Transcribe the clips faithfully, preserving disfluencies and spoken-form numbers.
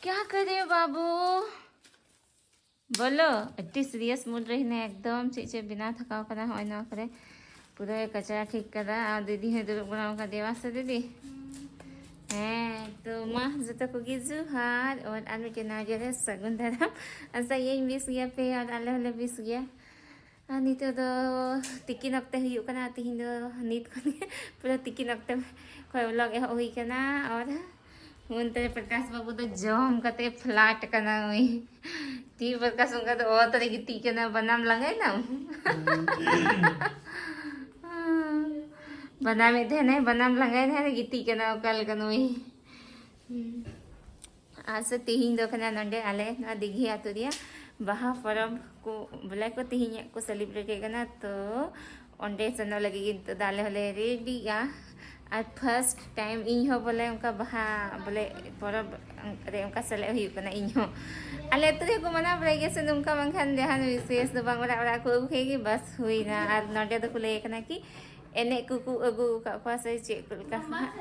क्या कर रहे हो बाबू? बोलो। ᱟᱹᱰᱤ serious mood ᱨᱮ ᱦᱤᱱᱟᱹᱧᱟ ᱮᱠᱫᱚᱢ᱾ ᱪᱮᱫ ᱪᱮᱫ ᱵᱮᱱᱟᱣ ᱛᱷᱟᱠᱟᱣ ᱠᱟᱱᱟ ᱦᱚᱸᱜᱼᱚᱭ ᱱᱚᱣᱟ ᱠᱚᱨᱮ, ᱯᱩᱨᱟᱹ ᱠᱟᱪᱨᱟ ᱴᱷᱤᱠ ᱠᱟᱫᱟ᱾ ᱟᱨ ᱫᱤᱫᱤ ᱦᱚᱸᱭ ᱫᱩᱲᱩᱵ ᱵᱟᱲᱟ ᱟᱠᱟᱱ᱾ ᱫᱮᱣᱟ ᱥᱮ ᱫᱤᱫᱤ? ᱦᱮᱸ, ᱛᱚ ᱢᱟ ᱡᱚᱛᱚ ᱠᱚᱜᱮ ᱡᱚᱦᱟᱨ, ᱟᱨ ᱟᱨ ᱢᱤᱫᱴᱮᱱ ᱱᱟᱣᱟ video ᱨᱮ ᱥᱟᱹᱜᱩᱱ ᱫᱟᱨᱟᱢ᱾ ᱟᱥᱟᱭᱟᱹᱧ ᱵᱮᱥ ᱜᱮᱭᱟ ᱯᱮ ᱟᱨ ᱟᱞᱮ ᱦᱚᱸᱞᱮ ᱵᱮᱥ ᱜᱮᱭᱟ᱾ ᱟᱨ ᱱᱤᱛᱚᱜ ᱫᱚ ᱛᱤᱠᱤᱱ ᱚᱠᱛᱮ ᱦᱩᱭᱩᱜ ᱠᱟᱱᱟ᱾ ᱛᱤᱦᱤᱧ ᱫᱚ ᱱᱤᱛ ᱠᱷᱚᱱ ᱜᱮ ᱯᱩᱨᱟᱹ ᱛᱤᱠᱤᱱ ᱚᱠᱛᱮ ᱠᱷᱚᱱ vlog ᱮᱦᱚᱵ ᱦᱩᱭ ᱠᱟᱱᱟ᱾ ᱟᱨ ᱚᱱᱛᱮ ᱨᱮ ᱯᱨᱚᱠᱟᱥ ᱵᱟᱹᱵᱩ ᱫᱚ ᱡᱚᱢ ᱠᱟᱛᱮ flat ᱠᱟᱱᱟ ᱩᱭ᱾ ᱛᱤ ᱯᱨᱚᱠᱟᱥ ᱚᱱᱠᱟ ᱫᱚ ᱚᱛ ᱨᱮ ᱜᱤᱛᱤᱡ ᱠᱟᱱᱟ, ᱵᱟᱱᱟᱢ ᱞᱟᱸᱜᱟᱭᱱᱟᱢ? ᱵᱟᱱᱟᱢᱮᱫ ᱛᱟᱦᱮᱱᱟᱭ, ᱵᱟᱱᱟᱢ ᱞᱟᱸᱜᱟᱭᱱᱟᱭ, ᱜᱤᱛᱤᱡ ᱠᱟᱱᱟ ᱚᱠᱟ ᱞᱮᱠᱟ ᱱᱩᱭ᱾ ᱟᱨ ᱥᱮ ᱛᱤᱦᱤᱧ ᱫᱚ ᱠᱟᱱᱟ ᱱᱚᱰᱮ ᱟᱞᱮ ᱱᱚᱣᱟ ᱫᱤᱜᱷᱤ ᱟᱹᱛᱩ ᱨᱮᱭᱟᱜ ᱵᱟᱦᱟ ᱯᱚᱨᱚᱵᱽ ᱠᱚ, ᱵᱚᱞᱮ ᱠᱚ ᱛᱤᱦᱤᱧ ᱠᱚ celebrate ᱮᱫ ᱠᱟᱱᱟ, ᱛᱚ ᱚᱸᱰᱮ ᱥᱮᱱᱚᱜ ᱞᱟᱹᱜᱤᱫ ᱜᱮ ᱱᱤᱛᱚᱜ ᱫᱚ ᱟᱞᱮ ᱦᱚᱸᱞᱮ ᱨᱮᱰᱤᱜᱼᱟ᱾ ᱟᱨ first time ᱤᱧ ᱦᱚᱸ ᱵᱚᱞᱮ ᱚᱱᱠᱟ ᱵᱟᱦᱟ ᱵᱚᱞᱮ ᱯᱚᱨᱚᱵᱽ ᱨᱮ ᱚᱱᱠᱟ ᱥᱮᱞᱮᱫ ᱦᱩᱭᱩᱜ ᱠᱟᱱᱟ ᱤᱧ ᱦᱚᱸ᱾ ᱟᱞᱮ ᱟᱹᱛᱩ ᱨᱮᱦᱚᱸ ᱠᱚ ᱢᱟᱱᱟᱣ ᱵᱟᱲᱟᱭ ᱜᱮᱭᱟ ᱥᱮ ᱱᱚᱝᱠᱟ, ᱵᱟᱝᱠᱷᱟᱱ ᱡᱟᱦᱟᱱ ᱵᱤᱥᱮᱥ ᱫᱚ ᱵᱟᱝ, ᱚᱲᱟᱜ ᱚᱲᱟᱜ ᱠᱚ ᱟᱹᱜᱩ ᱠᱮᱫ ᱜᱮ ᱵᱟᱥ ᱦᱩᱭᱱᱟ᱾ ᱟᱨ ᱱᱚᱰᱮ ᱫᱚᱠᱚ ᱞᱟᱹᱭ ᱠᱟᱱᱟ ᱠᱤ ᱮᱱᱮᱡ ᱠᱚᱠᱚ ᱟᱹᱜᱩ ᱟᱠᱟᱫ ᱠᱚᱣᱟ ᱥᱮ ᱪᱮᱫ ᱠᱚ ᱞᱮᱠᱟ ᱦᱟᱸᱜ᱾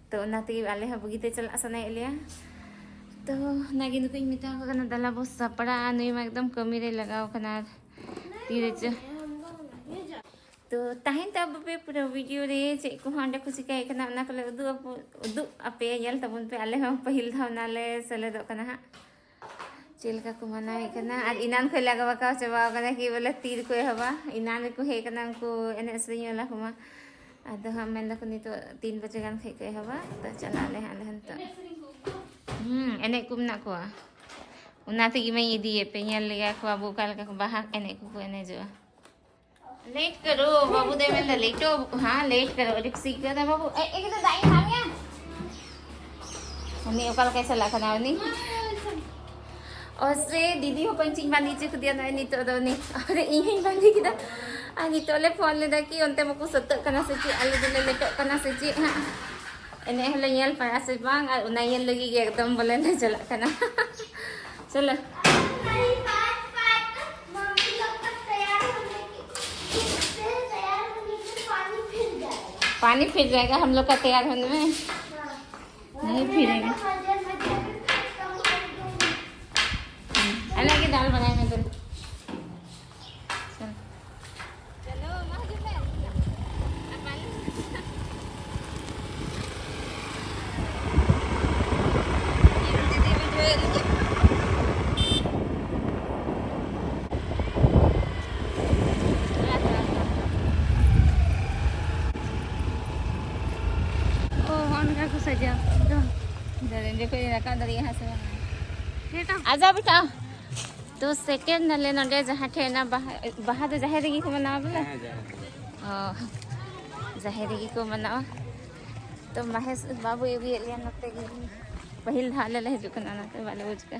ᱛᱚ ᱚᱱᱟ ᱛᱮᱜᱮ ᱟᱞᱮ ᱦᱚᱸ ᱵᱩᱜᱤᱛᱮ ᱪᱟᱞᱟᱜ ᱥᱟᱱᱟᱭᱮᱫ ᱞᱮᱭᱟ᱾ ᱛᱚ ᱚᱱᱟᱜᱮ ᱱᱩᱠᱩᱧ ᱢᱮᱛᱟ ᱠᱚ ᱠᱟᱱᱟ, ᱫᱮᱞᱟ ᱵᱚ ᱥᱟᱯᱲᱟᱜᱼᱟ, ᱱᱩᱭ ᱢᱟ ᱮᱠᱫᱚᱢ ᱠᱟᱹᱢᱤ ᱨᱮ ᱞᱟᱜᱟᱣ ᱠᱟᱱᱟ᱾ ᱟᱨ ᱛᱤᱨᱮ ᱪᱚ, ᱛᱚ ᱛᱟᱦᱮᱱ ᱛᱟᱵᱚ ᱯᱮ ᱯᱩᱨᱟᱹ video ᱨᱮ᱾ ᱪᱮᱫ ᱠᱚᱦᱚᱸ ᱚᱸᱰᱮ ᱠᱚ ᱪᱤᱠᱟᱹᱭᱮᱫ ᱠᱟᱱᱟ ᱚᱱᱟ ᱠᱚᱞᱮ ᱩᱫᱩᱜ ᱟᱯᱚ-, ᱩᱫᱩᱜ ᱟᱯᱮᱭᱟ, ᱧᱮᱞ ᱛᱟᱵᱚᱱ ᱯᱮ᱾ ᱟᱞᱮ ᱦᱚᱸ ᱯᱟᱹᱦᱤᱞ ᱫᱷᱟᱣ ᱚᱱᱟᱞᱮ ᱥᱮᱞᱮᱫᱚᱜ ᱠᱟᱱᱟ ᱦᱟᱸᱜ᱾ ᱪᱮᱫ ᱞᱮᱠᱟ ᱠᱚ ᱢᱟᱱᱟᱣᱮᱫ ᱠᱟᱱᱟ᱾ ᱟᱨ ᱮᱱᱟᱱ ᱠᱷᱚᱱ ᱞᱮ ᱟᱸᱠᱟᱣ ᱪᱟᱵᱟᱣ ᱠᱟᱱᱟ ᱠᱤ ᱵᱚᱞᱮ ᱛᱤ ᱨᱮᱠᱚ ᱮᱦᱚᱵᱟ᱾ ᱮᱱᱟᱱ ᱨᱮᱠᱚ ᱦᱮᱡ ᱠᱟᱱᱟ ᱩᱱᱠᱩ ᱮᱱᱮᱡ ᱥᱮᱨᱮᱧ ᱵᱟᱞᱟ ᱠᱚᱢᱟ᱾ ᱟᱫᱚ ᱦᱟᱸᱜ ᱢᱮᱱ ᱫᱟᱠᱚ ᱱᱤᱛᱚᱜ ᱛᱤᱱ ᱵᱟᱡᱮ ᱜᱟᱱ ᱠᱷᱚᱱ ᱠᱚ ᱮᱦᱚᱵᱟ᱾ ᱛᱚ ᱪᱟᱞᱟᱜ ᱟᱞᱮ ᱦᱟᱸᱜ ᱟᱞᱮ ᱦᱚᱸ ᱱᱤᱛᱚᱜ᱾ ᱦᱩᱸ, ᱮᱱᱮᱡ ᱠᱚ ᱢᱮᱱᱟᱜ ᱠᱚᱣᱟ᱾ ᱚᱱᱟ ᱛᱮᱜᱮ ᱢᱟᱧ ᱤᱫᱤᱭᱮᱫ ᱯᱮ, ᱧᱮᱞ ᱞᱮᱜᱟ ᱠᱚ ᱟᱵᱚ ᱚᱠᱟ ᱞᱮᱠᱟ ᱠᱚ ᱵᱟᱦᱟ ᱮᱱᱮᱡ ᱠᱚᱠᱚ ᱮᱱᱮᱡᱚᱜᱼᱟ᱾ लेट करो, बाबू दे में लेटो। हाँ, लेट करो। अरे सीख गया था बाबू। ए, एक तो दाई खा गया। ᱩᱱᱤ ᱚᱠᱟ ᱞᱮᱠᱟᱭ ᱪᱟᱞᱟᱜ ᱠᱟᱱᱟ ᱩᱱᱤ? ᱚᱥᱮ ᱫᱤᱫᱤ ᱦᱚᱸ ᱯᱟᱹᱧᱪᱤᱧ ᱵᱟᱸᱫᱮ ᱦᱚᱪᱚ ᱠᱮᱫᱮᱭᱟ ᱱᱚᱜᱼᱚᱭ ᱱᱤᱛᱚᱜ ᱫᱚ ᱩᱱᱤ᱾ ᱟᱨ ᱤᱧ ᱦᱚᱸᱧ ᱵᱟᱸᱫᱮ ᱠᱮᱫᱟ᱾ ᱟᱨ ᱱᱤᱛᱚᱜ ᱞᱮ ᱯᱷᱳᱱ ᱞᱮᱫᱟ ᱠᱤ ᱚᱱᱛᱮ ᱢᱟᱠᱚ ᱥᱟᱹᱛᱟᱹᱜ ᱠᱟᱱᱟ ᱥᱮ ᱪᱮᱫ, ᱟᱞᱮ ᱫᱚᱞᱮ ᱞᱮᱴᱚᱜ ᱠᱟᱱᱟ ᱥᱮ ᱪᱮᱫ ᱦᱟᱸᱜ᱾ ᱮᱱᱮᱡ ᱦᱚᱸᱞᱮ ᱧᱮᱞ ᱯᱟᱲᱟ ᱥᱮ ᱵᱟᱝ, ᱟᱨ ᱚᱱᱟ ᱧᱮᱞ ᱞᱟᱹᱜᱤᱫ ᱜᱮ ᱮᱠᱫᱚᱢ ᱵᱚᱞᱮ ᱞᱮ ᱪᱟᱞᱟᱜ ᱠᱟᱱᱟ᱾ ᱪᱚᱞᱚ᱾ पानी फिर जाएगा हम लोग का तैयार होने में। नहीं फिरेगा। दाल बनाए मैं तो। ᱚ, ᱦᱚᱸᱜᱼᱚ ᱱᱚᱝᱠᱟ ᱠᱚ ᱥᱟᱡᱟᱣ ᱫᱚ᱾ ᱡᱚᱠᱷᱚᱱ ᱨᱟᱠᱟᱵ ᱫᱟᱲᱮᱭᱟᱜᱼᱟ ᱦᱟᱸᱜ ᱥᱮ ᱵᱟᱝ? ᱟᱡᱟ ᱵᱮᱴᱟ᱾ ᱛᱚ ᱥᱮᱴᱮᱨ ᱱᱟᱞᱮ ᱱᱚᱰᱮ ᱡᱟᱦᱟᱸ ᱴᱷᱮᱱ ᱚᱱᱟ ᱵᱟᱦᱟ, ᱵᱟᱦᱟ ᱫᱚ ᱡᱟᱦᱮᱨ ᱨᱮᱜᱮ ᱠᱚ ᱢᱟᱱᱟᱣᱟ ᱵᱚᱞᱮ? ᱦᱮᱸ, ᱡᱟᱦᱮᱨ ᱨᱮ᱾ ᱚ, ᱡᱟᱦᱮᱨ ᱨᱮᱜᱮ ᱠᱚ ᱢᱟᱱᱟᱣᱟ᱾ ᱛᱚ ᱢᱟᱦᱮᱥ ᱵᱟᱵᱩᱭ ᱟᱹᱜᱩᱭᱮᱫ ᱞᱮᱭᱟ ᱱᱚᱛᱮ ᱜᱮ᱾ ᱯᱟᱹᱦᱤᱞ ᱫᱷᱟᱣ ᱟᱞᱮ ᱞᱮ ᱦᱤᱡᱩᱜ ᱠᱟᱱᱟ, ᱚᱱᱟᱛᱮ ᱵᱟᱞᱮ ᱵᱩᱡᱽ ᱠᱟᱜᱼᱟ᱾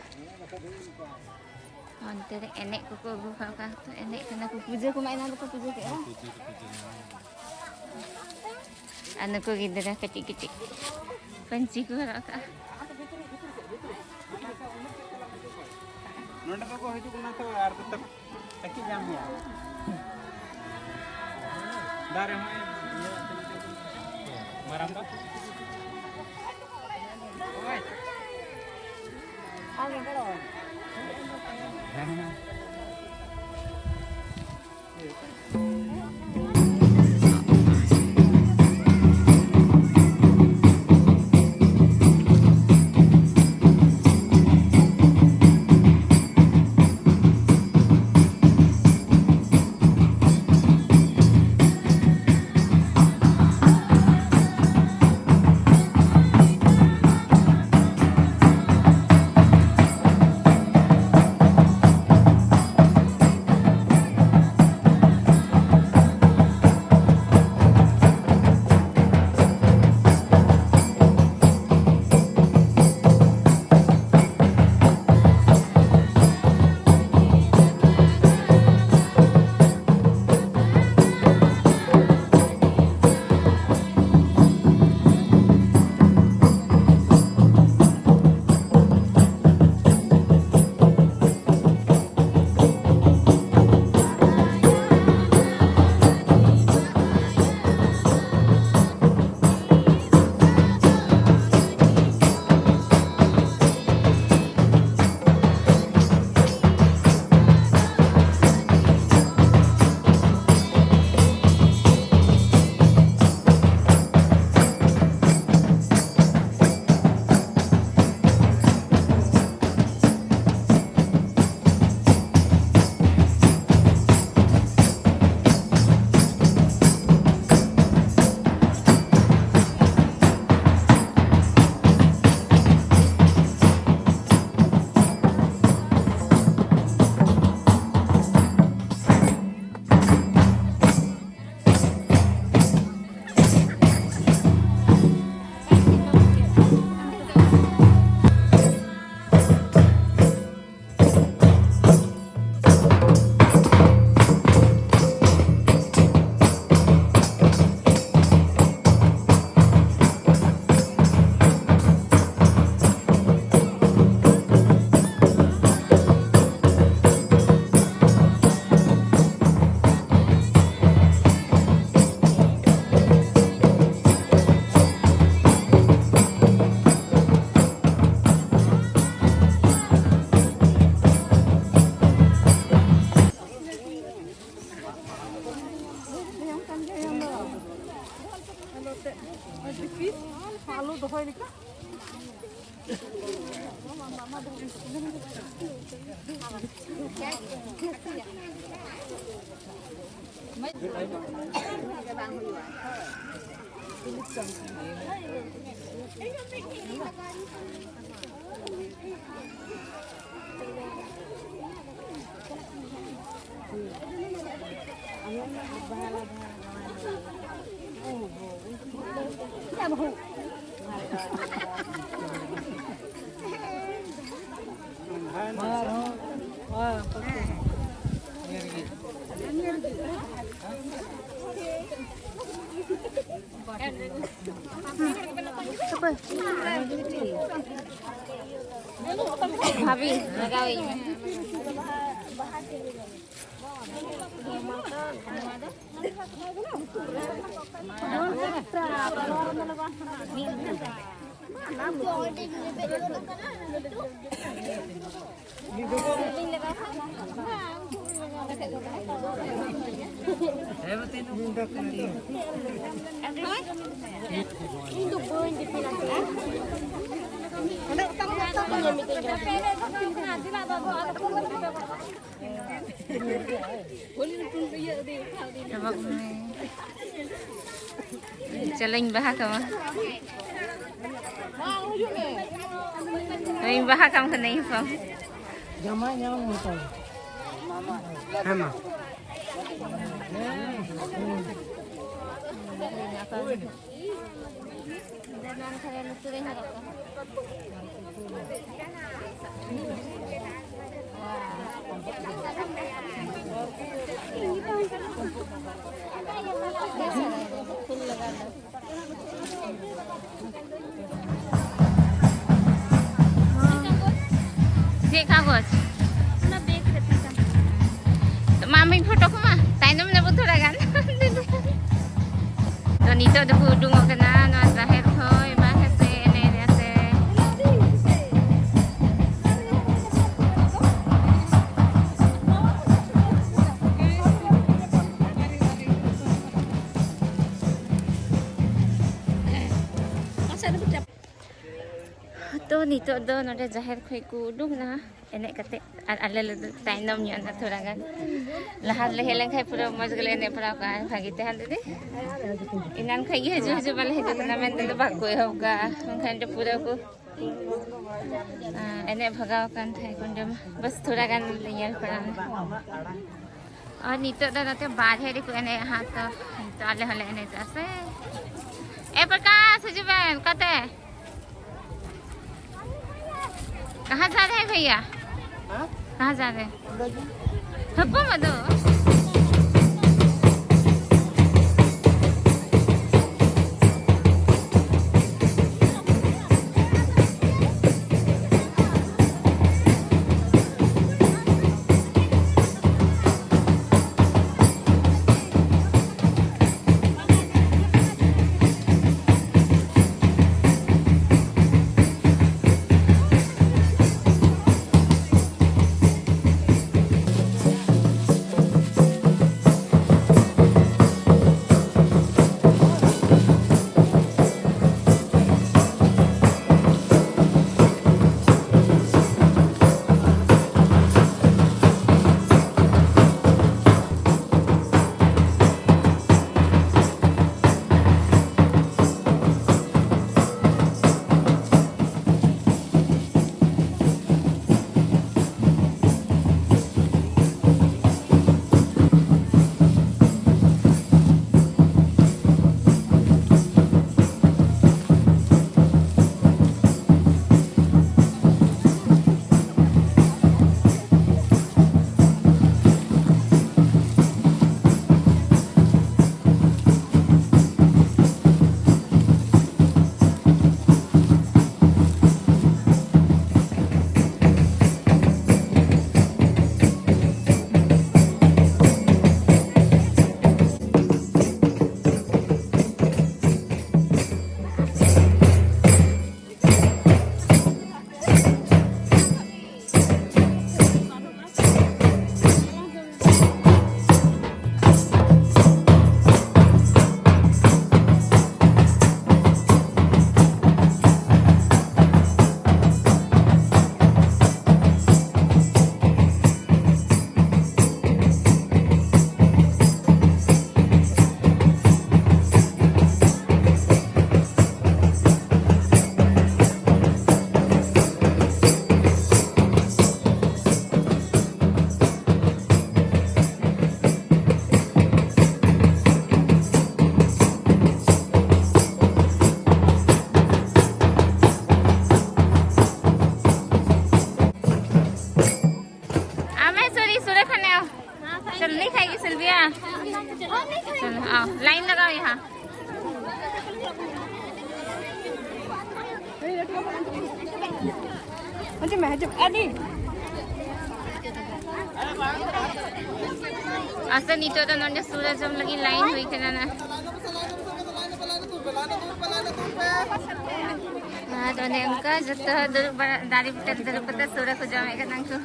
ᱚᱱᱛᱮ ᱨᱮ ᱮᱱᱮᱡ ᱠᱚᱠᱚ ᱟᱹᱜᱩ ᱠᱟᱜ ᱠᱚᱣᱟ, ᱛᱚ ᱮᱱᱮᱡ ᱠᱟᱱᱟ ᱠᱚ, ᱯᱩᱡᱟᱹ ᱠᱚᱢᱟ ᱮᱱᱟᱝ ᱫᱚᱠᱚ ᱯᱩᱡᱟᱹ ᱠᱮᱜᱼᱟ᱾ ᱟᱨ ᱱᱩᱠᱩ ᱜᱤᱫᱽᱨᱟᱹ ᱠᱟᱹᱴᱤᱡ ᱠᱟᱹᱴᱤᱡ ᱯᱟᱹᱧᱪᱤ ᱠᱚ ᱦᱚᱨᱚᱜ ᱠᱟᱜᱼᱟ᱾ ᱱᱚᱰᱮ ᱫᱚᱠᱚ ᱦᱤᱡᱩᱜ ᱠᱟᱱᱟ ᱛᱚ, ᱟᱨ ᱛᱟᱹᱠᱤᱡ ᱧᱟᱢ ᱜᱮᱭᱟ᱾ ᱫᱟᱨᱮ ᱦᱚᱸ ᱤᱭᱟᱹ, ᱢᱟᱨᱟᱝ ᱫᱚ᱾ ᱦᱮᱸ, ᱦᱮᱸ᱾ ᱵᱷᱟᱵᱤ, ᱞᱟᱜᱟᱣᱤᱧ ᱢᱮ᱾ ᱪᱚᱞᱚᱧ ᱵᱟᱦᱟ ᱠᱟᱢᱟ᱾ ᱦᱳᱭ, ᱵᱟᱦᱟ ᱠᱟᱢ ᱠᱟᱹᱱᱟᱹᱧ ᱦᱚᱯᱚᱱ᱾ ᱡᱟᱢᱟᱭ ᱧᱟᱢ ᱦᱚᱯᱚᱱ᱾ ᱦᱮᱸ ᱢᱟ᱾ ᱪᱮᱫ ᱠᱟᱜᱚᱡᱽ? ᱚᱱᱟ ᱵᱮᱜᱽ ᱨᱮ ᱛᱟᱦᱮᱸ ᱠᱟᱱ᱾ ᱛᱚ ᱢᱟ, ᱟᱢᱤᱧ ᱯᱷᱳᱴᱳ ᱠᱚᱢᱟ, ᱛᱟᱭᱱᱚᱢ ᱱᱟᱵᱚ ᱛᱷᱚᱲᱟ ᱜᱟᱱ᱾ ᱛᱚ ᱱᱤᱛᱚᱜ ᱫᱚᱠᱚ ᱩᱰᱩᱝᱚᱜ ᱠᱟᱱᱟ ᱱᱚᱣᱟ ᱡᱟᱦᱮᱨ ᱠᱷᱚᱡ, ᱵᱟᱨᱦᱮ ᱥᱮᱫ ᱮᱱᱮᱡ ᱨᱮᱭᱟᱜ ᱛᱮ᱾ ᱛᱚ ᱱᱤᱛᱚᱜ ᱫᱚ ᱱᱚᱰᱮ ᱡᱟᱦᱮᱨ ᱠᱷᱚᱡ ᱠᱚ ᱩᱰᱩᱠ ᱮᱱᱟ ᱮᱱᱮᱡ ᱠᱟᱛᱮ, ᱟᱨ ᱟᱞᱮ ᱞᱮ ᱛᱟᱭᱱᱚᱢ ᱧᱚᱜ ᱮᱱᱟ ᱛᱷᱚᱲᱟ ᱜᱟᱱ᱾ ᱞᱟᱦᱟ ᱨᱮᱞᱮ ᱦᱮᱡ ᱞᱮᱱᱠᱷᱟᱡ ᱯᱩᱨᱟᱹ ᱢᱚᱡᱽ ᱜᱮᱞᱮ ᱮᱱᱮᱡ ᱵᱟᱲᱟᱣ ᱠᱟᱜᱼᱟ᱾ ᱵᱷᱟᱜᱤ ᱛᱟᱦᱮᱱ ᱫᱤᱫᱤ, ᱮᱱᱟᱱ ᱠᱷᱚᱡ ᱜᱮ ᱦᱤᱡᱩᱜ ᱦᱤᱡᱩᱜ ᱵᱟᱞᱮ ᱦᱤᱡᱩᱜ ᱠᱟᱱᱟ ᱢᱮᱱᱛᱮ ᱫᱚ ᱵᱟᱠᱚ ᱮᱦᱚᱵ ᱠᱟᱜᱼᱟ᱾ ᱢᱮᱱᱠᱷᱟᱱ ᱫᱚ ᱯᱩᱨᱟᱹ ᱠᱚ, ᱟᱸ, ᱮᱱᱮᱡ ᱵᱷᱟᱜᱟᱣ ᱟᱠᱟᱱ ᱛᱟᱦᱮᱸ ᱠᱚ ᱱᱚᱰᱮ ᱢᱟ᱾ ᱵᱟᱥ ᱛᱷᱚᱲᱟ ᱜᱟᱱ ᱞᱮ ᱧᱮᱞ ᱯᱟᱲᱟᱣ ᱮᱱᱟ᱾ ᱟᱨ ᱱᱤᱛᱚᱜ ᱫᱚ ᱱᱚᱛᱮ ᱵᱟᱨᱦᱮ ᱨᱮᱠᱚ ᱮᱱᱮᱡᱼᱟ ᱦᱟᱸᱜ, ᱛᱚ ᱱᱤᱛᱚᱜ ᱟᱞᱮ ᱦᱚᱸᱞᱮ ᱮᱱᱮᱡᱚᱜᱼᱟ ᱥᱮ᱾ ᱮ ᱯᱨᱚᱠᱟᱥ, ᱦᱤᱡᱩᱜ ᱵᱮᱱ᱾ ᱚᱠᱟᱛᱮ? ᱠᱟᱦᱟᱸ ᱡᱟ ᱨᱮ ᱦᱮ ᱵᱷᱟᱭᱭᱟ? ᱠᱟᱦᱟᱸ ᱡᱟ ᱨᱮ ᱦᱮ? ᱦᱟᱯᱚ ᱢᱟ ᱫᱚ᱾ ᱦᱤᱡᱩᱜ ᱢᱮ, ᱦᱤᱡᱩᱜ ᱢᱮ᱾ ᱟᱹᱰᱤ ᱟᱥᱮ ᱱᱤᱛᱚᱜ ᱫᱚ ᱱᱚᱰᱮ ᱥᱩᱨᱟ ᱡᱚᱢ ᱞᱟᱹᱜᱤᱫ ᱞᱟᱭᱤᱱ ᱦᱩᱭ ᱠᱟᱱᱟ ᱱᱟ᱾ ᱟᱨ ᱚᱱᱮ ᱚᱱᱠᱟ ᱡᱚᱛᱚ ᱦᱚᱲ ᱫᱩᱲᱩᱵ ᱵᱟᱲᱟ, ᱫᱟᱨᱮ ᱵᱩᱴᱟᱹ ᱨᱮ ᱫᱩᱲᱩᱵ ᱠᱟᱛᱮ ᱥᱩᱨᱟ ᱠᱚ ᱡᱚᱢᱮᱫ ᱠᱟᱱᱟ ᱠᱚ᱾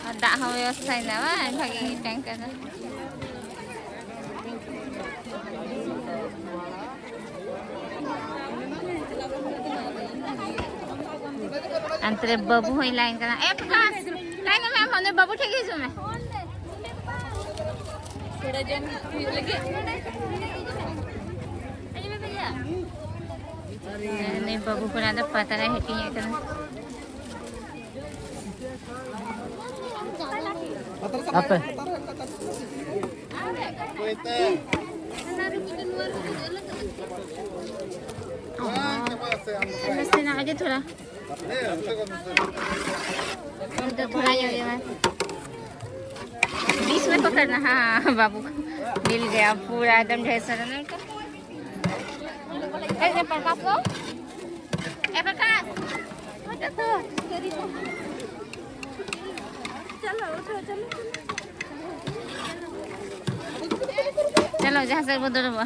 ᱟᱨ ᱫᱟᱜ ᱦᱚᱸ ᱵᱮᱵᱚᱥᱛᱷᱟ ᱦᱮᱱᱟᱜᱼᱟ ᱵᱟᱝ? ᱵᱷᱟᱜᱮ ᱜᱮ ᱴᱮᱝᱠ ᱨᱮ᱾ ᱚᱱᱛᱮ ᱨᱮ ᱵᱟᱹᱵᱩ ᱦᱚᱸᱭ ᱞᱟᱭᱤᱱ ᱠᱟᱱᱟ᱾ ᱮ ᱯᱨᱚᱠᱟᱥ, ᱞᱟᱭᱤᱱ ᱢᱮ, ᱟᱢ ᱩᱱᱤ ᱵᱟᱹᱵᱩ ᱴᱷᱮᱱ ᱜᱮ ᱦᱤᱡᱩᱜ ᱢᱮ᱾ ᱛᱷᱚᱲᱟ ᱡᱚᱢ ᱦᱩᱭᱩᱜ ᱞᱟᱹᱜᱤᱫ᱾ ᱩᱱᱤ ᱵᱟᱹᱵᱩ ᱠᱚᱲᱟ ᱫᱚ ᱯᱟᱛᱲᱟᱭ ᱦᱟᱹᱴᱤᱧᱮᱫ ᱠᱟᱱᱟ᱾ ᱟᱯᱮ᱾ ᱱᱟᱥᱮᱱᱟᱜ ᱜᱮ ᱛᱷᱚᱲᱟ᱾ ᱛᱷᱚᱲᱟ ᱧᱚᱜ ᱜᱮ ᱢᱟ᱾ बीच में पकड़ना, हाँ, बाबू को मिल गया पूरा एकदम ढेर सारा ना। ए, ए, प्रकाश को? ए, प्रकाश! उठो तो। चलो, उठो, चलो। चलो, जहाँ से वो दौड़ो।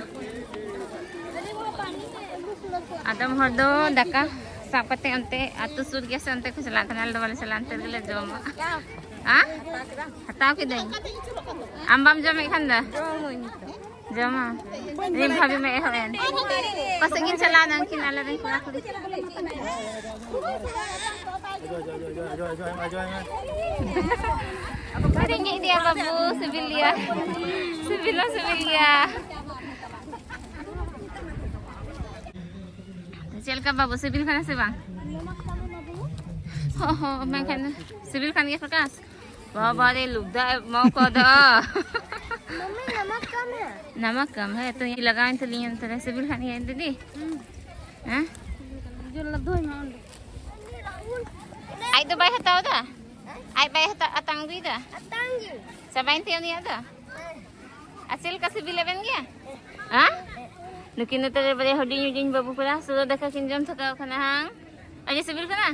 ᱟᱫᱚᱢ ᱦᱚᱲ ᱫᱚ ᱫᱟᱠᱟ ᱥᱟᱵ ᱠᱟᱛᱮ ᱚᱱᱛᱮ ᱟᱹᱛᱩ ᱥᱩᱨ ᱜᱮᱭᱟ ᱥᱮ, ᱚᱱᱛᱮ ᱠᱚ ᱪᱟᱞᱟᱜ ᱠᱟᱱᱟ᱾ ᱟᱞᱮ ᱫᱚ ᱵᱟᱞᱮ ᱪᱟᱞᱟᱜᱼᱟ, ᱚᱱᱛᱮ ᱨᱮᱜᱮ ᱞᱮ ᱡᱚᱢᱟ᱾ ᱦᱮᱸ? ᱦᱟᱛᱟᱣ ᱠᱤᱫᱟᱹᱧ᱾ ᱟᱢ ᱵᱟᱢ ᱡᱚᱢᱮᱫ ᱠᱷᱟᱱ ᱫᱚ? ᱡᱚᱢᱟ᱾ ᱤᱧ ᱵᱷᱟᱵᱤ ᱢᱟ ᱮᱦᱚᱵ ᱮᱱ᱾ ᱯᱟᱥᱮᱡ ᱠᱤᱱ ᱪᱟᱞᱟᱣ ᱮᱱᱟ ᱩᱱᱠᱤᱱ ᱟᱞᱮ ᱨᱮᱱ ᱠᱚᱲᱟ ᱠᱩᱲᱤ᱾ ᱨᱮᱸᱜᱮᱡ ᱜᱮᱭᱟ ᱵᱟᱹᱵᱩ, ᱥᱤᱵᱤᱞ ᱜᱮᱭᱟ᱾ ᱥᱤᱵᱤᱞ ᱦᱚᱸ ᱥᱤᱵᱤᱞ ᱜᱮᱭᱟ᱾ ᱪᱮᱫ ᱞᱮᱠᱟ ᱵᱟᱹᱵᱩ, ᱥᱤᱵᱤᱞ ᱠᱟᱱᱟ ᱥᱮ ᱵᱟᱝ? ᱦᱚᱸ, ᱦᱚᱸ, ᱢᱮᱱᱠᱷᱟᱱ ᱥᱤᱵᱤᱞ ᱠᱟᱱ ᱜᱮᱭᱟ ᱯᱨᱚᱠᱟᱥ? ᱵᱟᱵᱟ ᱨᱮ, ᱞᱩᱵᱫᱟ ᱮᱢᱟᱣ ᱠᱟᱫᱟ᱾ मम्मी, नमक कम है। नमक कम है, तो ये लगाएं तो लिए अंतर है। सिबिल खानी है दीदी? ᱦᱮᱸ? ᱡᱚᱞ ᱫᱚᱭ ᱢᱟ ᱚᱸᱰᱮ᱾ ᱟᱡ ᱫᱚ ᱵᱟᱭ ᱦᱟᱛᱟᱣ ᱮᱫᱟ? ᱟᱡ ᱵᱟᱭ ᱦᱟᱛᱟᱣ, ᱟᱛᱟᱝ ᱟᱹᱜᱩᱭᱮᱫᱟ? ᱟᱛᱟᱝ ᱜᱮ᱾ ᱪᱟᱵᱟᱭᱮᱱ ᱛᱟᱭᱟ ᱩᱱᱤᱭᱟᱜ ᱫᱚ? ᱟᱨ ᱪᱮᱫ ᱞᱮᱠᱟ ᱥᱤᱵᱤᱞ ᱟᱵᱮᱱ ᱜᱮᱭᱟ? ᱦᱮᱸ? ᱱᱩᱠᱤᱱ ᱱᱚᱛᱮ ᱨᱮ ᱵᱟᱨᱭᱟ ᱦᱩᱰᱤᱧ ᱦᱩᱰᱤᱧ ᱵᱟᱹᱵᱩ ᱠᱚᱲᱟ, ᱥᱩᱨᱟᱹ ᱫᱟᱠᱟ ᱠᱤᱱ ᱡᱚᱢ ᱛᱷᱟᱠᱟᱣ ᱠᱟᱱᱟ, ᱦᱟᱝ? ᱟᱹᱰᱤ ᱥᱤᱵᱤᱞ ᱠᱟᱱᱟ?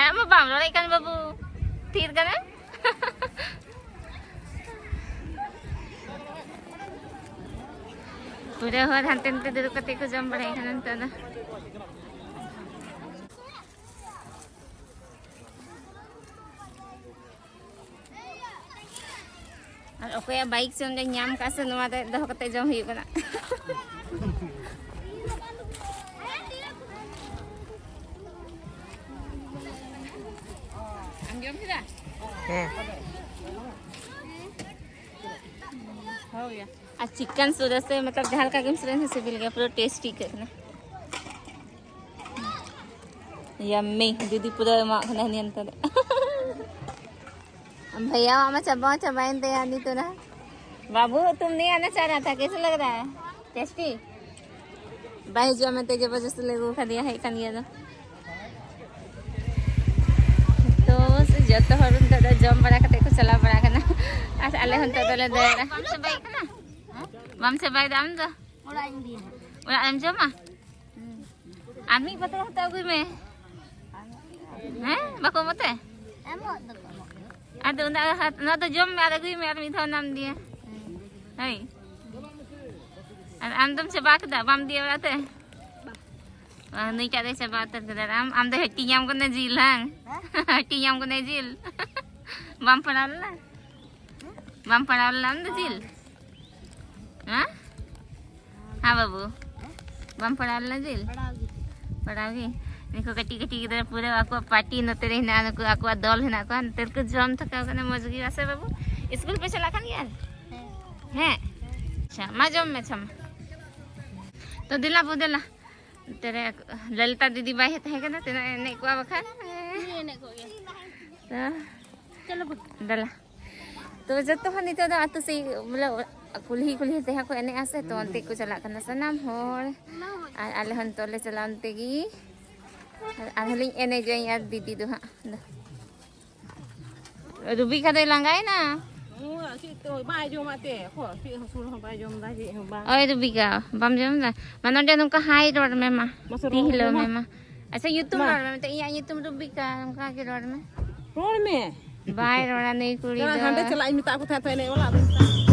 ᱟᱢ ᱢᱟ ᱵᱟᱢ ᱨᱚᱲᱮᱫ ᱠᱟᱱ ᱵᱟᱹᱵᱩ, ᱛᱷᱤᱨ ᱠᱟᱱᱟ᱾ ᱯᱩᱨᱟᱹ ᱦᱚᱲ ᱦᱟᱱᱛᱮ ᱱᱟᱛᱮ ᱫᱩᱲᱩᱵ ᱠᱟᱛᱮ ᱠᱚ ᱡᱚᱢ ᱵᱟᱲᱟᱭ ᱠᱟᱱᱟ ᱱᱤᱛᱚᱜ ᱫᱚ᱾ ᱟᱨ ᱚᱠᱚᱭᱟᱜ ᱵᱟᱭᱤᱠ ᱪᱚ ᱚᱸᱰᱮ ᱧᱟᱢ ᱠᱟᱜᱼᱟ ᱥᱮ, ᱱᱚᱣᱟ ᱨᱮ ᱫᱚᱦᱚ ᱠᱟᱛᱮ ᱡᱚᱢ ᱦᱩᱭᱩᱜ ᱠᱟᱱᱟ᱾ ᱟᱸᱡᱚᱢ ᱠᱮᱫᱟ? ᱦᱮᱸ᱾ ᱦᱳᱭ᱾ ᱟᱨ ᱪᱤᱠᱮᱱ ᱥᱩᱨ ᱨᱮ ᱥᱮ, ᱢᱚᱛᱞᱚᱵ, ᱡᱟᱦᱟᱸ ᱞᱮᱠᱟ ᱜᱮᱢ ᱥᱩᱨ ᱨᱮ ᱥᱤᱵᱤᱞ ᱜᱮᱭᱟ, ᱯᱩᱨᱟᱹ ᱴᱮᱥᱴᱤ ᱟᱹᱭᱠᱟᱹᱜ ᱠᱟᱱᱟ᱾ ᱭᱟᱢᱢᱤ, ᱫᱤᱫᱤ ᱯᱩᱨᱟᱹ ᱮᱢᱟᱜ ᱠᱟᱱᱟ ᱦᱟᱹᱱᱤ ᱦᱟᱱᱛᱮ ᱨᱮ᱾ ᱵᱷᱟᱭᱭᱟ ᱟᱢᱟ ᱪᱟᱵᱟ ᱪᱟᱵᱟᱭᱮᱱ ᱛᱟᱭᱟ ᱱᱤᱛᱚᱜ ᱱᱟ᱾ ᱵᱟᱵᱩ, ᱛᱩᱢ ᱱᱤᱭᱟ ᱱᱟ ᱪᱟ ᱨᱦᱟ ᱛᱷᱟ, ᱠᱮᱥᱟ ᱞᱟᱜ ᱨᱦᱟ ᱦᱟᱭ? ᱴᱮᱥᱴᱤ? ᱵᱟᱭ ᱦᱤᱡᱩᱜᱼᱟ ᱢᱮᱱᱛᱮ ᱡᱚᱵᱚᱨᱫᱚᱥᱛᱤ ᱞᱮ ᱟᱹᱜᱩ ᱠᱟᱫᱮᱭᱟ, ᱦᱮᱡ ᱠᱟᱱ ᱜᱮᱭᱟ ᱫᱚ᱾ ᱛᱚ ᱡᱚᱛᱚ ᱦᱚᱲ ᱱᱤᱛᱚᱜ ᱫᱚ ᱡᱚᱢ ᱵᱟᱲᱟ ᱠᱟᱛᱮ ᱠᱚ ᱪᱟᱞᱟᱣ ᱵᱟᱲᱟ ᱠᱟᱱᱟ, ᱟᱨ ᱟᱞᱮ ᱦᱚᱸ ᱱᱤᱛᱚᱜ ᱫᱚᱞᱮ ᱫᱟᱹᱲᱟ᱾ ᱵᱟᱢ ᱪᱟᱵᱟᱭᱮᱫ ᱠᱟᱱᱟ? ᱵᱟᱢ ᱪᱟᱵᱟᱭᱮᱫᱟ ᱟᱢ ᱫᱚ? ᱚᱲᱟᱜ ᱤᱧ ᱤᱫᱤᱭᱟ᱾ ᱚᱲᱟᱜ ᱨᱮᱢ ᱡᱚᱢᱟ? ᱟᱨ ᱢᱤᱫ ᱯᱟᱛᱲᱟ ᱦᱟᱛᱟᱣ ᱟᱹᱜᱩᱭ ᱢᱮ᱾ ᱦᱮᱸ, ᱵᱟᱠᱚ ᱮᱢᱚᱜ ᱛᱮ? ᱮᱢᱚᱜ ᱫᱚᱠᱚ ᱮᱢᱚᱜ ᱜᱮᱭᱟ᱾ ᱟᱫᱚ ᱚᱱᱟ, ᱚᱱᱟ ᱫᱚ ᱡᱚᱢ ᱢᱮ ᱟᱨ ᱟᱹᱜᱩᱭ ᱢᱮ, ᱟᱨ ᱢᱤᱫ ᱫᱷᱟᱣ ᱚᱱᱟᱢ ᱤᱫᱤᱭᱟ᱾ ᱦᱳᱭ᱾ ᱟᱨ ᱟᱢ ᱫᱚᱢ ᱪᱟᱵᱟ ᱠᱮᱫᱟ, ᱵᱟᱢ ᱤᱫᱤᱭᱟ ᱚᱲᱟᱜ ᱛᱮ? ᱟᱨ ᱱᱩᱭᱴᱟᱜ ᱫᱚᱭ ᱪᱟᱵᱟ ᱩᱛᱟᱹᱨ ᱠᱮᱫᱟ᱾ ᱟᱨ ᱟᱢ, ᱟᱢ ᱫᱚ ᱦᱟᱹᱴᱤᱧᱟᱢ ᱠᱟᱱᱟ ᱡᱤᱞ, ᱦᱟᱝ? ᱦᱟᱹᱴᱤᱧᱟᱢ ᱠᱟᱱᱟ ᱡᱤᱞ᱾ ᱵᱟᱢ ᱯᱟᱲᱟᱣ ᱞᱮᱱᱟ? ᱵᱟᱢ ᱯᱟᱲᱟᱣ ᱞᱮᱱᱟ ᱟᱢ ᱫᱚ ᱡᱤᱞ? ᱦᱮᱸ? ᱦᱮᱸ ᱵᱟᱹᱵᱩ? ᱵᱟᱢ ᱯᱟᱲᱟᱣ ᱞᱮᱱᱟ ᱡᱤᱞ? ᱯᱟᱲᱟᱣ ᱜᱮ᱾ ᱯᱟᱲᱟᱣ ᱜᱮ? ᱱᱩᱠᱩ ᱠᱟᱹᱴᱤᱡ ᱠᱟᱹᱴᱤᱡ ᱜᱤᱫᱽᱨᱟᱹ ᱯᱩᱨᱟᱹ ᱟᱠᱚᱣᱟᱜ ᱯᱟᱨᱴᱤ ᱱᱚᱛᱮ ᱨᱮ ᱦᱮᱱᱟᱜᱼᱟ, ᱱᱩᱠᱩ ᱟᱠᱚᱣᱟᱜ ᱫᱚᱞ ᱦᱮᱱᱟᱜ ᱠᱚᱣᱟ, ᱱᱚᱛᱮ ᱨᱮᱠᱚ ᱡᱚᱢ ᱛᱷᱟᱠᱟᱣ ᱠᱟᱱᱟ, ᱢᱚᱡᱽ ᱜᱮ, ᱥᱮ ᱵᱟᱹᱵᱩ? ᱤᱥᱠᱩᱞ ᱯᱮ ᱪᱟᱞᱟᱜ ᱠᱟᱱ ᱜᱮᱭᱟ? ᱦᱮᱸ᱾ ᱟᱪᱪᱷᱟ, ᱢᱟ ᱡᱚᱢ ᱢᱮ, ᱟᱪᱪᱷᱟ, ᱢᱟ᱾ ᱛᱚ ᱫᱮᱞᱟ ᱵᱚ, ᱫᱮᱞᱟ᱾ ᱱᱚᱛᱮ ᱨᱮ ᱞᱚᱞᱤᱛᱟ ᱫᱤᱫᱤ ᱵᱟᱭ ᱛᱟᱦᱮᱸ ᱠᱟᱱᱟ, ᱛᱤᱱᱟᱹᱜ ᱮ ᱮᱱᱮᱡ ᱠᱚᱜᱼᱟ ᱵᱟᱠᱷᱟᱱ᱾ ᱩᱱᱤ ᱮᱱᱮᱡ ᱠᱚᱜ ᱜᱮᱭᱟ᱾ ᱛᱚ, ᱪᱚᱞᱚ ᱵᱚ᱾ ᱫᱮᱞᱟ᱾ ᱛᱚ ᱡᱚᱛᱚ ᱦᱚᱲ ᱱᱤᱛᱚᱜ ᱫᱚ ᱟᱹᱛᱩ ᱥᱮᱫ, ᱵᱚᱞᱮ, ᱠᱩᱞᱦᱤ ᱠᱩᱞᱦᱤ ᱛᱮᱦᱟᱸᱜ ᱠᱚ ᱮᱱᱮᱡᱼᱟ ᱥᱮ, ᱛᱚ ᱚᱱᱛᱮ ᱠᱚ ᱪᱟᱞᱟᱜ ᱠᱟᱱᱟ ᱥᱟᱱᱟᱢ ᱦᱚᱲ᱾ ᱟᱨ ᱟᱞᱮ ᱦᱚᱸ ᱱᱤᱛᱚᱜ ᱞᱮ ᱪᱟᱞᱟᱜᱼᱟ ᱚᱱᱛᱮ ᱜᱮ᱾ ᱟᱨ ᱟᱨᱦᱚᱸ ᱞᱤᱧ ᱮᱱᱮᱡᱚᱜ ᱟᱹᱧ ᱟᱨ ᱫᱤᱫᱤ ᱫᱚ ᱦᱟᱸᱜ᱾ ᱨᱩᱵᱤ ᱠᱷᱟ ᱫᱚᱭ ᱞᱟᱸᱜᱟᱭᱮᱱᱟ᱾ ᱱᱚᱣᱟ ᱪᱮᱫ ᱛᱮ ᱵᱟᱭ ᱡᱚᱢᱟ ᱛᱮ, ᱚᱠᱚᱭ ᱪᱮᱫ ᱦᱚᱸ ᱥᱩᱲ ᱦᱚᱸ ᱵᱟᱭ ᱡᱚᱢ ᱮᱫᱟ, ᱪᱮᱫ ᱦᱚᱸ ᱵᱟᱝ᱾ ᱳᱭ ᱨᱩᱵᱤᱠᱟ, ᱵᱟᱢ ᱡᱚᱢ ᱮᱫᱟ? ᱢᱟ ᱱᱚᱰᱮ ᱱᱚᱝᱠᱟ ᱦᱟᱭ ᱨᱚᱲ ᱢᱮ ᱢᱟ᱾ ᱢᱟᱥᱮ ᱨᱚᱲ ᱛᱤ ᱦᱤᱞᱟᱹᱣ ᱢᱮ ᱢᱮ ᱢᱟ᱾ ᱢᱟ᱾ ᱟᱪᱪᱷᱟ, ᱧᱩᱛᱩᱢ ᱢᱟ᱾ ᱨᱚᱲ ᱢᱮ ᱢᱤᱫᱴᱮᱱ, ᱤᱧᱟᱹᱜ ᱧᱩᱛᱩᱢ ᱨᱩᱵᱤᱠᱟ, ᱱᱚᱝᱠᱟ ᱜᱮ ᱨᱚᱲ ᱢᱮ᱾ ᱨᱚᱲ ᱢᱮ᱾ ᱵᱟᱭ ᱨᱚᱲᱟ ᱱᱩᱭ ᱠᱩᱲᱤ ᱪᱟᱞᱟᱜ, ᱫᱚ᱾ ᱦᱟᱸᱰᱮ ᱪᱟᱞᱟᱜ ᱤᱧ ᱢᱮᱛᱟᱜ ᱠᱚ ᱛᱟᱦᱮᱸᱫ ᱛᱚ, ᱮᱱᱮᱡ ᱵᱟᱞᱟ, ᱟᱫᱚᱧ ᱢᱮᱛᱟᱜ ᱠᱚᱣᱟ᱾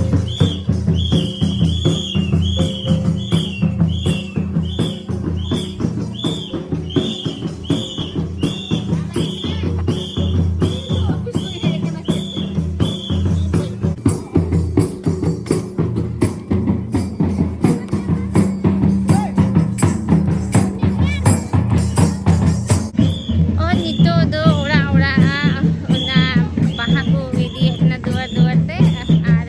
ᱚ, ᱱᱤᱛᱚᱜ ᱫᱚ ᱚᱲᱟᱜ ᱚᱲᱟᱜ ᱚᱱᱟ ᱵᱟᱦᱟ ᱠᱚ ᱤᱫᱤᱭᱮᱫ ᱠᱟᱱᱟ ᱫᱩᱣᱟᱹᱨ ᱫᱩᱣᱟᱹᱨ ᱛᱮ, ᱟᱨ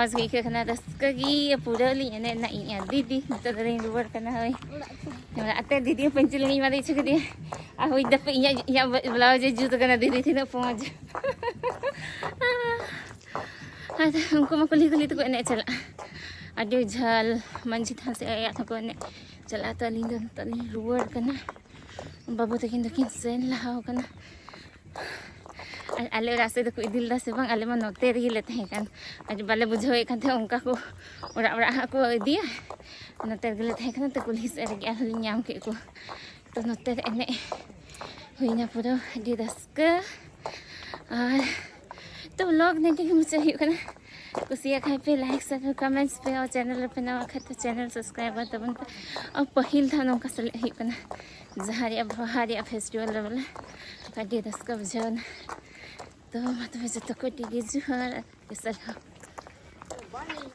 ᱢᱚᱡᱽ ᱜᱮ ᱟᱹᱭᱠᱟᱹᱜ ᱠᱟᱱᱟ, ᱨᱟᱹᱥᱠᱟᱹ ᱜᱮ ᱯᱩᱨᱟᱹ ᱞᱤᱧ ᱮᱱᱮᱡ ᱮᱱᱟ ᱤᱧ ᱟᱨ ᱫᱤᱫᱤ᱾ ᱱᱤᱛᱚᱜ ᱫᱚᱞᱤᱧ ᱨᱩᱣᱟᱹᱲ ᱠᱟᱱᱟ᱾ ᱦᱳᱭ, ᱚᱲᱟᱜ ᱛᱮ ᱫᱤᱫᱤ ᱯᱟᱹᱧᱪᱤ ᱞᱤᱧ ᱮᱢᱟᱫᱮ ᱤᱪᱷᱟᱹ ᱠᱮᱫᱮᱭᱟ᱾ ᱟᱨ ᱦᱩᱭ ᱫᱟᱯᱮ ᱤᱧᱟᱹᱜ, ᱤᱧᱟᱹᱜ ᱵᱞᱟᱣᱩᱡᱽ ᱮ ᱡᱩᱛ ᱠᱟᱱᱟ ᱫᱤᱫᱤ, ᱛᱤᱱᱟᱹᱜ ᱢᱚᱡᱽ᱾ ᱟᱨ ᱩᱱᱠᱩ ᱢᱟ ᱠᱩᱞᱦᱤ ᱠᱩᱞᱦᱤ ᱛᱮᱠᱚ ᱮᱱᱮᱡ ᱪᱟᱞᱟᱜᱼᱟ, ᱟᱹᱰᱤ ᱡᱷᱟᱹᱞ ᱢᱟᱹᱡᱷᱤ ᱛᱷᱟᱱ ᱥᱮᱫ ᱟᱭᱟᱜ ᱦᱚᱸᱠᱚ ᱮᱱᱮᱡ ᱪᱟᱞᱟᱜᱼᱟ᱾ ᱛᱚ ᱟᱹᱞᱤᱧ ᱫᱚ ᱱᱤᱛᱚᱜ ᱞᱤᱧ ᱨᱩᱣᱟᱹᱲ ᱠᱟᱱᱟ, ᱵᱟᱹᱵᱩ ᱛᱟᱹᱠᱤᱱ ᱫᱚᱠᱤᱱ ᱥᱮᱱ ᱞᱟᱦᱟ ᱟᱠᱟᱱᱟ᱾ ᱟᱨ ᱟᱞᱮ ᱚᱲᱟᱜ ᱥᱮᱫ ᱫᱚᱠᱚ ᱤᱫᱤ ᱞᱮᱫᱟ ᱥᱮ ᱵᱟᱝ, ᱟᱞᱮ ᱢᱟ ᱱᱚᱛᱮ ᱨᱮᱜᱮ ᱞᱮ ᱛᱟᱦᱮᱸ ᱠᱟᱱ᱾ ᱟᱨ ᱵᱟᱞᱮ ᱵᱩᱡᱷᱟᱹᱣᱮᱫ ᱠᱟᱱ ᱛᱟᱦᱮᱸᱫ, ᱚᱱᱠᱟ ᱠᱚ ᱚᱲᱟᱜ ᱚᱲᱟᱜ ᱦᱟᱸᱜ ᱠᱚ ᱤᱫᱤᱭᱟ᱾ ᱱᱚᱛᱮ ᱨᱮᱜᱮ ᱞᱮ ᱛᱟᱦᱮᱸ ᱠᱟᱱᱟ, ᱛᱚ ᱠᱩᱞᱦᱤ ᱥᱮᱫ ᱨᱮᱜᱮ ᱟᱨᱦᱚᱸ ᱞᱤᱧ ᱧᱟᱢ ᱠᱮᱫ ᱠᱚ᱾ ᱛᱚ ᱱᱚᱛᱮ ᱨᱮ ᱮᱱᱮᱡ ᱦᱩᱭᱱᱟ ᱯᱩᱨᱟᱹ ᱟᱹᱰᱤ ᱨᱟᱹᱥᱠᱟᱹ᱾ ᱟᱨ ᱛᱚ vlog ᱱᱤᱝᱠᱟᱹ ᱜᱮ ᱢᱩᱪᱟᱹᱫ ᱦᱩᱭᱩᱜ ᱠᱟᱱᱟ᱾ ᱠᱩᱥᱤᱭᱟᱜ ᱠᱷᱟᱱ ᱯᱮ like, share, comments ᱯᱮ, ᱟᱨ channel ᱨᱮᱯᱮ ᱱᱟᱣᱟ ᱠᱷᱟᱱ ᱛᱚ channel subscribe ᱛᱟᱵᱚᱱ ᱯᱮ᱾ ᱟᱨ ᱯᱟᱹᱦᱤᱞ ᱫᱷᱟᱣ ᱱᱚᱝᱠᱟ ᱥᱮᱞᱮᱫ ᱦᱩᱭᱩᱜ ᱠᱟᱱᱟ ᱡᱟᱦᱟᱸ ᱨᱮᱭᱟᱜ ᱵᱟᱦᱟ ᱨᱮᱭᱟᱜ festival ᱨᱮ ᱵᱚᱞᱮ, ᱟᱹᱰᱤ ᱨᱟᱹᱥᱠᱟᱹ ᱵᱩᱡᱷᱟᱹᱣ ᱮᱱᱟ᱾ ᱛᱚ ᱢᱟ ᱛᱚᱵᱮ ᱡᱚᱛᱚ ᱠᱚ ᱟᱹᱰᱤ ᱟᱹᱰᱤ ᱡᱚᱦᱟᱨ ᱟᱨ ᱥᱟᱨᱦᱟᱣ᱾